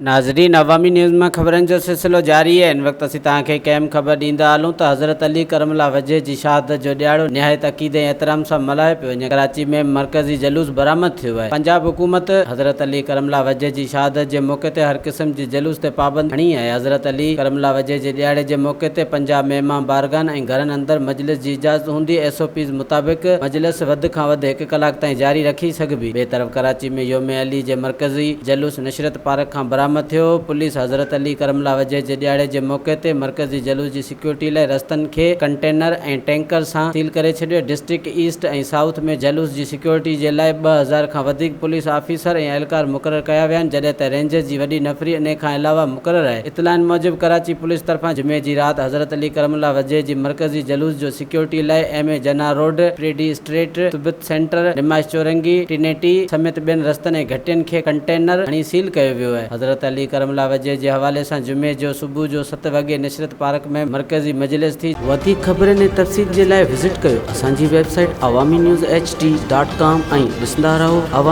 ناظرين عوامي نيوز مان خبرن جو سلسلو جاري آهي هن وقت اسين توهان کي هڪ اهم خبر ڏيندا هلون ته حضرت علي ڪرم الله وجهه جي شهادت جو ڏهاڙو نهايت عقيدي ۽ احترام سان ملهايو پيو وڃي ڪراچي ۾ مرڪزي جلوس برآمد ٿيو آهي پنجاب حڪومت حضرت علي ڪرم الله وجهه جي شهادت جي موقعي تي هر قسم جي جلوس تي پابندي هڻي آهي حضرت علي ڪرم الله وجهه جي ڏهاڙي جي موقعي تي پنجاب ۾ امام بارگاهن ۽ گهرن اندر مجلس جي اجازت هوندي ايس او پيز مطابق مجلس وڌ کان وڌ هڪ ڪلاڪ تائين جاري رکي سگهبي ٻئي طرف ڪراچي ۾ يوم علي جي مرڪزي جلوس نشرت پارڪ کان برآمد ٿيو، پوليس حضرت علي ڪرم الله وجهه جي ڏهاڙي جي موقعي تي مرڪزي جلوس جي سيڪيورٽي لاء رستن کي ڪنٽينر ۽ ٽينڪر سان سيل ڪري ڇڏيو، ڊسٽرڪٽ ايسٽ ۽ سائوٿ ۾ جلوس جي سيڪيورٽي جي لاء 2000 کان وڌيڪ پوليس آفيسر ۽ اهلڪار مقرر ڪيا ويا آهن، جڏهن ته رينجرز جي وڏي نفري انهي کان علاوه مقرر آهي. اطلاعن موجب ڪراچي پوليس طرفان جمعي جي رات حضرت علي ڪرم الله وجهه جي مرڪزي جلوس جو سيڪيورٽي لاء M A Jinnah road, Pridi street, Tibet centre, Numaish Chowrangi, Trinity سميت ٻين رستن ۽ گهٽين کي ڪنٽينر هڻي سيل ڪيو ويو آهي. حضرت علي ڪرم الله وجهه جي حوالي سان جمعي جو صبح جو ست وڳي نشرت پارڪ ۾ مرڪزي مجلس ٿي. وڌيڪ خبرن ۽ تفصيل جي لاء وزٽ ڪيو اسان جي website Awami news H D dot com ۽ ڏسندا رهو عوامي.